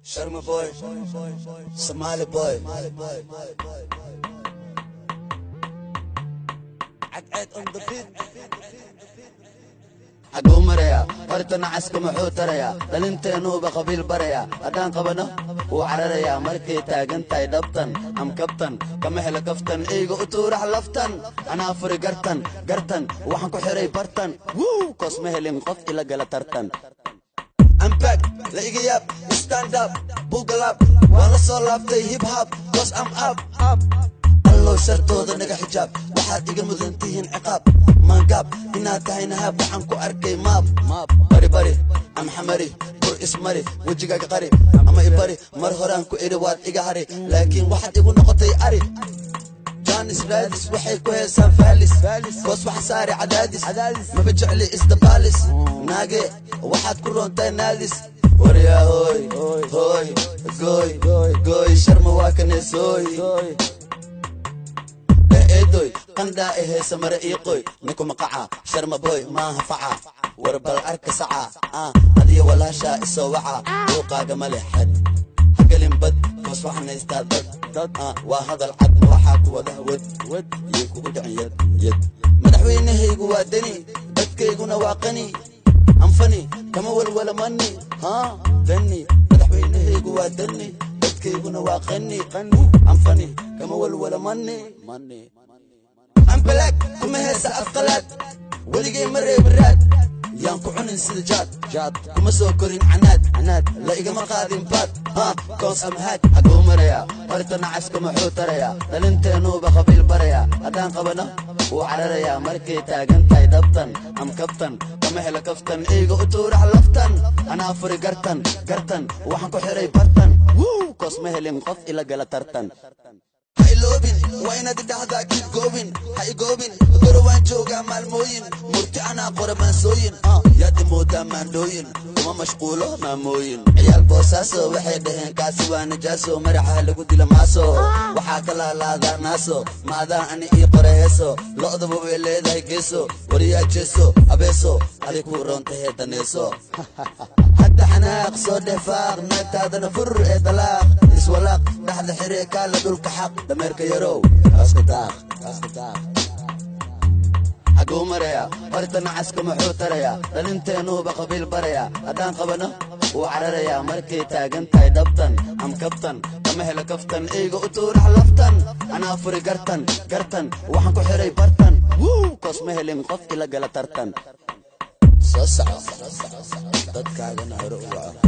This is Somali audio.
Sharma boy, Somali boy. Cadceed on the beat. Xaguu marayaa horta nacaska? Muxuu tarayaa dhalinteennuuba qabiil barayaa? Haddaan qabano wuu cararayaa. Markay taagan tahay dhabtan am kabtan kama helo kaftan. Eyga u tuurax laftan, anaa furi gartan gartan, waxaan ku xiray bartan. Wuu koos ma helin qof ila gala tartan. I'm back, la iga yaab, stand up, bugle up, waan la soo laabtay hip hop, 'cause I'm up, up. Allow shartooda naga xijaab, waxaad iga mudan tihiin ciqaab. Maangaab inaad tahay nahaab, waxaan ku arkay maab. Bari bari amxamari bur ismari, wejigaaga qari ama ibari. Mar horaan ku idhi waad iga hari, laakiin waxaad igu noqotay ari. Janis raadis waxay ku heesaan faalis, koos waxa saari cadaadis. Maba jecli isdabaalis, naage waxaad ku roontaa naadis. Waryaa hooy hooy gooy gooy, Sharma waa kaneesooy. Eedoy qandhaa e heesa mare ii qoy, ninku maqaca Sharma boy maaha faca. War bal arka saca, adiyo walaashaa isoo waca. Buuqaaga ma leh xad, hagelin bad, koos waxaan haystaa dad dad. Waa hadal cad, ma waxaa ku wada wad wad iyo kugu dhicin yad yad. Madaxweynahaygu waa Deni, dadkayguna waa qani. Anfani kama walwala mani haa dani. Madaxweynahaygu waa Deni, dadkayguna waa qani qani. Anfani kama walwala mani mani. Ambalaag kuma heesa afqalaad, weligay ma reebin raad. Yaan ku cunin sida jaad jaad, kuma soo korin canaad canaad, la igama qaadin baad ha, 'cause I'm hot. Xaguu marayaa horta nacaska? Muxuu tarayaa dhalinteennuuba qabiil barayaa? Haddaan qabano wuu cararayaa. Markay taagan tahay dhabtan am kabtan kama helo kaftan. Eyga u tuurax laftan, anaa furi gartan gartan, waxaan ku xiray bartan. Wuu koos ma helin qof ila gala tartan. Ha iloobin, waa inaad idhahdaa keep going. Ha igoobin, gorowaan joogaa maalmooyin. Murti anaa qora maansooyin, yaad imoodaa maandhooyin, kuma mashquulo maamooyin. Ciyaal Boosaaso waxay dhaheen kaasi waa najaaso, maraxa lagu dila maaso, waxaa ka laalaadaa naaso. Maadaa ani ii qora heeso, lo'daba way leedahay geeso. Wariyaa jeeso abeeso, adig kuu roontahee daneeso. Hadda xanaaq soo dheefaaq, naagtaadana fur ee dalaaq. Iswalaaq dhexda xiree, kaala dhulka xaq. Dameerka yarow asku daaq asku daaq. Xaguu marayaa horta nacaska? Muxuu tarayaa dhalinteennuuba qabiil barayaa? Haddaan qabano wuu cararayaa. Markay taagan tahay dhabtan am kabtan kama helo kaftan. Eyga u tuurax laftan, anaa furi gartan gartan, waxaan ku xiray bartan. Wuu koos ma helin qof ila gala tartan. Soo soco, dadkaagana hore u waco.